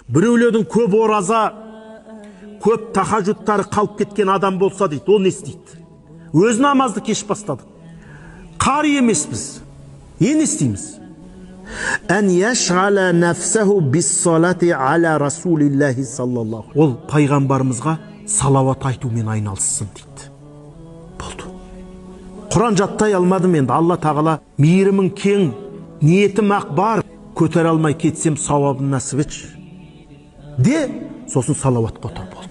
Біреулердің көп ораза, көп тахажжудтары қалып кеткен адам болса дейді, ол не істейді? Өз намазды кеш бастадық. Қари емеспіз. Не істейміз? Ән яшғала нафсаху биссалати аля расулиллахи саллаллаху. Ол пайғамбарымызға салауат айтумен айналыссын дейді. Болды. Құран жаттай алмадым енді, Алла тағала мейірімің кең, ниетім ақ бар, көтере алмай кетсем сауабын нәсіп етші де, сосын салауатқа отыр болды.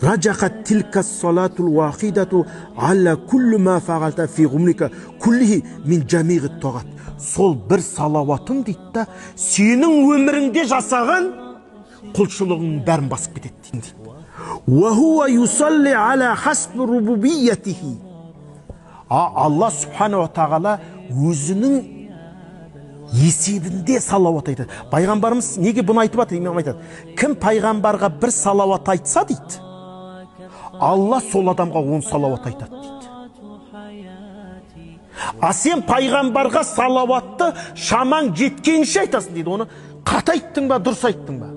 Раджахат тилка салатул вахидату аля кулли ма фағалта фи ғумрика куллихи мин жамиғи тоғат. Сол бір салауатың дейді да, сенің өміріңде жасаған құлшылығыңның бәрін басып кетеді дейді. Уа хуа юсалли аля хасби рубубиятихи. Алла субханала тағала өзінің есебінде салауат айтады. Пайғамбарымыз неге бұны айтып жатыр? Имам айтады, кім пайғамбарға бір салауат айтса дейді, Алла сол адамға 10 салауат айтады дейді. А сен пайғамбарға салауатты шамаң жеткенше айтасың дейді. Оны қата айттың ба, дұрыс айттың ба?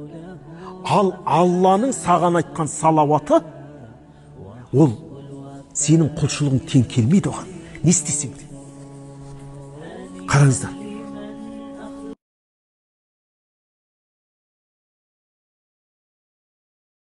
Ал Алланың саған айтқан салауаты ол сенің құлшылығың тең келмейді оған. Не істесең де. Қараңыздар,